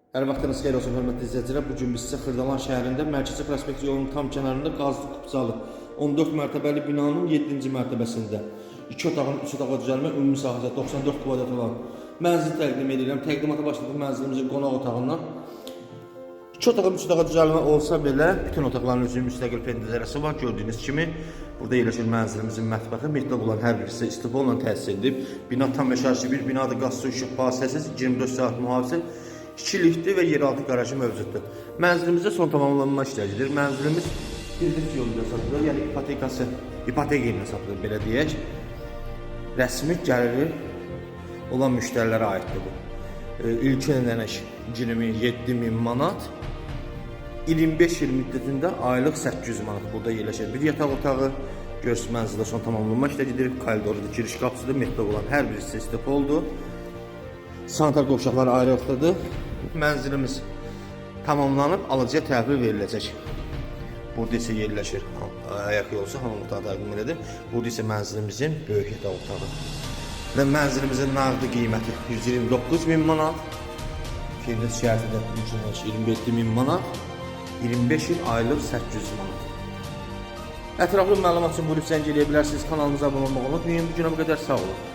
Hər vaxtınız xeyir olsun, hörmətli izləyicilər. Bu gün biz sizə Xırdalan şəhərində Mərkəzi Prospekt yolunun tam kənarında Qazlı Kupçalı 14 mərtəbəli binanın 7-ci mərtəbəsində 2 otağın 3 otağa düzəlmə, ümumi sahəsi 94 kvadrat olan mənzil təqdim edirəm. Təqdimata başladıq mənzilimizin qonaq otağından. 2 otağın 3 otağa düzəlmə olsa belə, bütün otaqların özünün müstəqil pəncərəsi var. Gördüyünüz kimi burada yerləşir mənzilimizin mətbəxi. Metlaq olan hər bir hissə istifolla təsis edilib. Bina tam yaşayışlı bir binadır. Qaz, su, işıq fasiləsiz, 24 saat mühafizə, 2 liftli və yeraltı qarajı mövcuddur. Mənzilimizdə son tamamlanma işləri gedir. Mənzilimiz kredit yolu ilə satılır, yəni ipotekası, ipoteka ilə satılır belə deyək. Rəsmi gəliri olan müştərilərə aiddir bu. İlkin ödəniş 27 min manat, 25 il müddətində aylıq 800 manat burada yerləşir. Bir yataq otağı, görürsünüz, mənzildə son tamamlanma işləri gedir. Koridorda giriş qapısıdır. Metlaq olan hər bir hissəsi depoldur. Sanitar qovşaqları ayrılıqdadır. Mənzilimiz tamamlanıb alıcıya təhvil veriləcək. Burada isə yerləşir ayaq yolsu, hamam otağı təqdim elədim. Burada isə mənzilimizin böyük yataq otağı. Və mənzilimizin nağdı qiyməti 129 min manat. Kredit şərti də 27 min manat. 25 il aylıq 800 manat. Ətraflı məlumat üçün buyurub zəng eləyə bilərsiniz. Kanalımıza abunə olmağı unutmayın. Bu günə bu qədər, sağ olun.